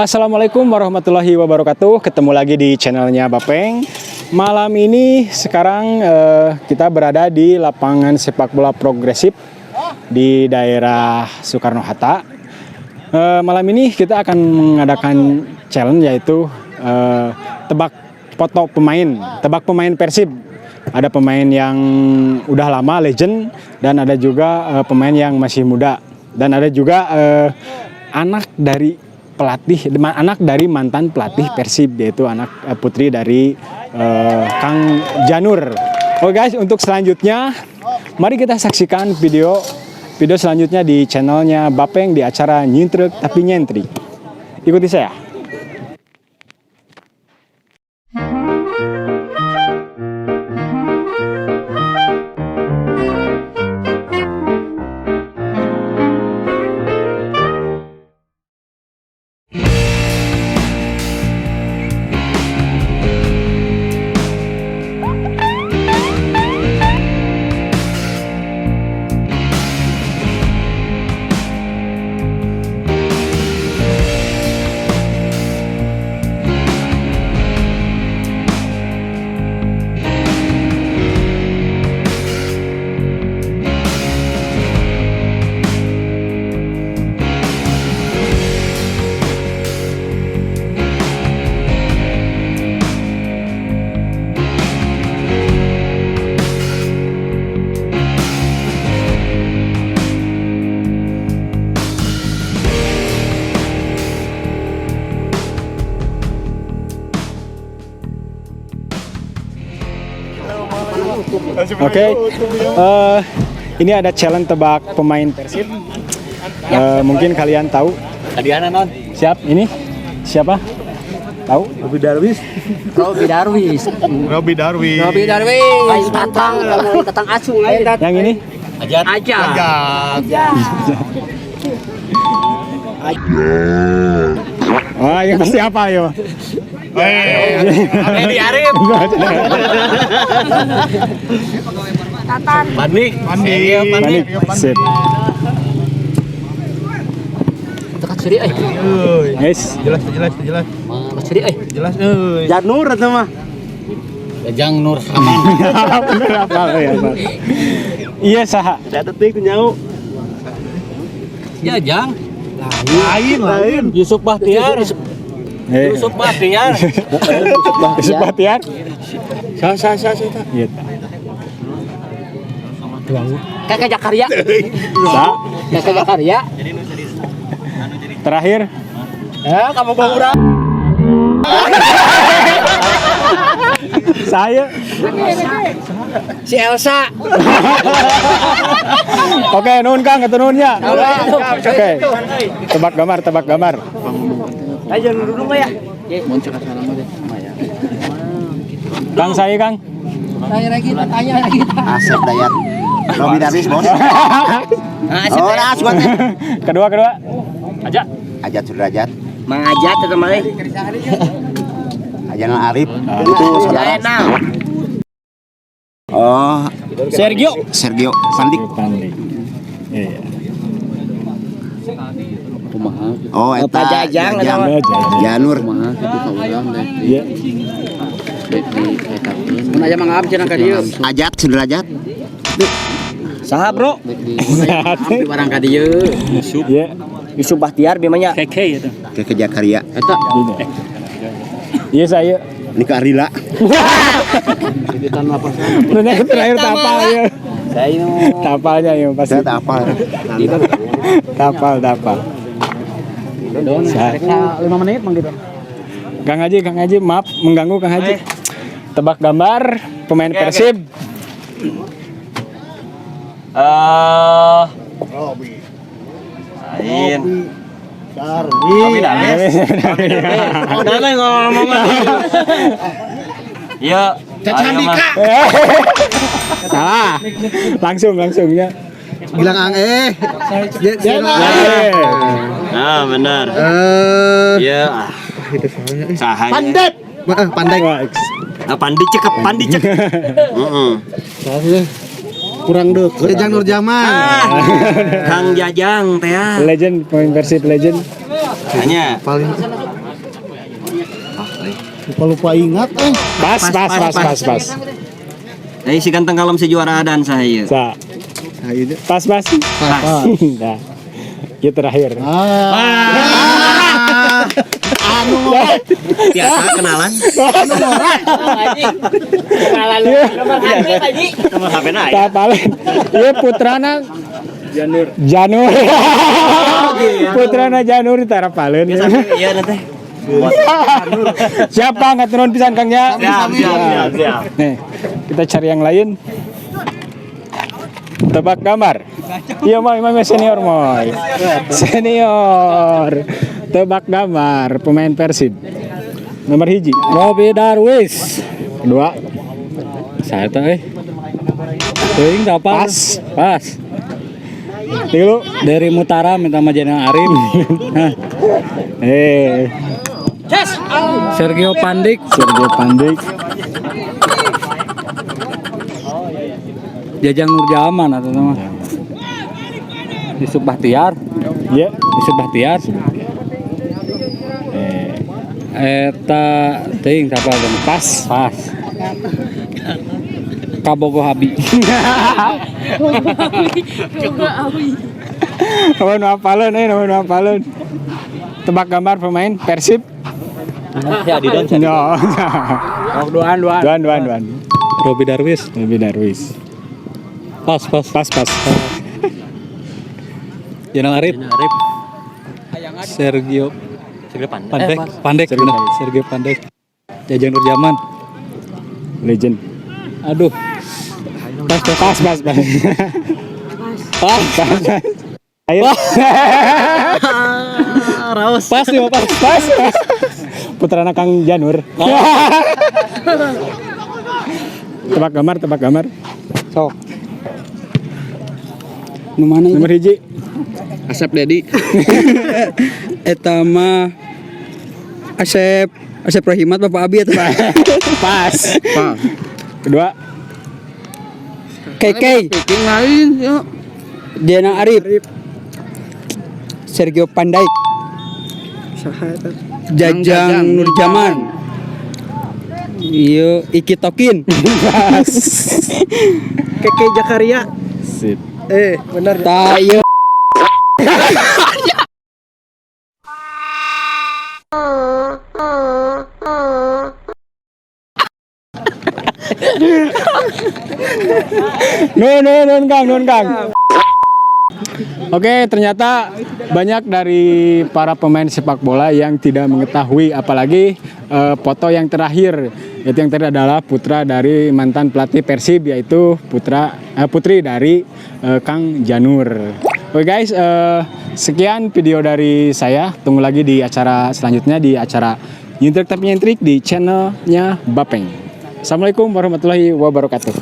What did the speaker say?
Assalamualaikum warahmatullahi wabarakatuh. Ketemu lagi di channelnya Bapeng. Malam ini sekarang kita berada di lapangan sepak bola progresif di daerah Soekarno-Hatta. Malam ini kita akan mengadakan challenge, yaitu tebak foto pemain, tebak pemain Persib. Ada pemain yang udah lama, legend, dan ada juga pemain yang masih muda, dan ada juga anak dari pelatih, anak dari mantan pelatih Persib, yaitu anak putri dari Kang Janur. Oke guys, untuk selanjutnya mari kita saksikan video video selanjutnya di channelnya Bapeng di acara Nyintrek tapi Nyentri. Ikuti saya. Oke, ini ada challenge tebak pemain Persib. Mungkin kalian tahu. Hadiahna naon? Siap, ini siapa? Tahu? Robi Darwis. Robi Darwis. Robi Darwis. Robi Darwis. Lain tatang, lain tatang acung lain. Yang ini? Ajat. Aja. Ajat. Wah, yang pasti apa yo? Edi Arif. Panik. Panik. Panik. Sip. Tekat seri euy. Guys, Jelas, jelas, jelas. Tekat seri euy. Jelas euy. Janur eta mah. Jajang Nur Haman. Bener apa ya, Pak? Iya, saha. Detik nyau. Jajang. Lain, lain. Yusuf Bahtiar. Eh, Yusuf Bahtiar. Yusuf Bahtiar. Sah, sah, sah, sah. Iya. Kakak Jakaria. Sa. Kakak Jakaria. Terakhir. Eh, kamu bau. Saya. Si Elsa. Oke, nuhun Kang, hatur nuhun ya. Oke. Tebak gambar, tebak gambar. Ayo dulu ya. Kang saya, Kang. Tanya lagi, tanya lagi. Asep Dayat. Robi Darwis, bos. Oh, nah, suka teh. Kedua, kedua. Ajat Sudrajat. Mang Ajat atau mana? Ajanal Arif. Itu saudara. Zainal. Oh, Sergio. Sergio Pandik. Pandik. Iya. Oh, eta Pak Jajang, Jajang. Oh, Jajang. Janur. Iya. Mun aya Mang Ab cenah ka dieu. Ajat Sudrajat. Saha, Bro? Barang ka dieu. Iya. Yusuf Bahtiar bimanya. Ke Jakaria. Eta. Iya, saya. Ini ke Arila. Nanya terakhir tapal ya. Saya Tapalnya ya pasti. Saya tak hafal. Tapal, tapal. 5 menit Mang gitu. Kang Haji, Kang Haji, maaf mengganggu Kang Haji. Tebak gambar pemain Persib. Robi. Lain. Darwis. Udah lah ngomong. Iya. Candika. Salah. Langsung langsung ya. Gilang ang eh. Ya. Ah, benar. Eh, Iya. itu soalnya. Sahanya. Pandep. Heeh, pandai. Ah, pandi cekep, pandi cekep. Heeh. Kurang deket. Jajang Nurjaman. Ah, Kang Jajang teh ya. Legend, pemain Persib legend. Hanya. Paling lupa-lupa ingat eh. Pas, pas, pas, pas, pas. Eh, si ganteng kalem si juara adan saya. Sa. Nah, ini. Pas, pas. Pas. Nah. Ya terakhir. Ah. Anu Biasa kenalan. Nomor HP na ya. Tak paling. Iya putrana Janur. Janur. Putrana Janur tarapaleun. Iya nanti. Siapa nggak turun pisan Kang ya? Siap, siap, siap, siap. Nih, kita cari yang lain. Tebak gambar. Iya, moy, moy, senior, moy. Senior. Tebak gambar pemain Persib. Nomor 1. Robi Darwis. Kedua. Saya teh eh. Teuing teu apa? Pas. Pas. Tilu. Dari Mutara minta sama Jenderal Arif. Hah. Eh, Sergio Pandik, Sergio Pandik. Jajang Nurjaman atau nama. Yusuf Bahtiar, Ya. Yusuf Bahtiar. Eta teuing siapa teh? Pas. Pas. Kabogo Habi. Nomor nu apaleun euy, nomor nu apaleun. Tebak gambar pemain Persib. Ya, di don. No. Oh, duaan, duaan. Duan, duan, duan. Robi Darwis. Lebih Darwis. Pas, pas. Pas, pas. Jenderal Arif. Arif. Sergio Sergio Pandek. Pandek, Pandek, Sergio benar. Pandek. Sergio Pandek. Jajang Nurjaman. Legend. Aduh. Pas, pas, pas, pas. Pas, pas. Ayo. Raus. Pas nih, pas. Pas. Putrana Kang Janur. Tebak gambar, tebak gambar. Sok. Nu mana Nomor 1. Asep Dedi. Eta mah Asep Asep Rahimat Bapak Abi eta. Pas. Pas. Kedua. KK. lain yuk. Diana Arif. Sergio Pandaik. Jajang Nurjaman. Iya, Iki Tokin. Pas. Keke Jakaria. Sip. Eh, benar. Ta ieu. Nun, nun, nun, Kang, nun, Kang. Oke, ternyata banyak dari para pemain sepak bola yang tidak mengetahui, apalagi foto yang terakhir, yaitu yang terakhir adalah putra dari mantan pelatih Persib, yaitu putri dari Kang Janur. Oke guys, sekian video dari saya. Tunggu lagi di acara selanjutnya, di acara Nyintrik Tapi Nyentrik di channelnya Bapeng. Assalamualaikum warahmatullahi wabarakatuh.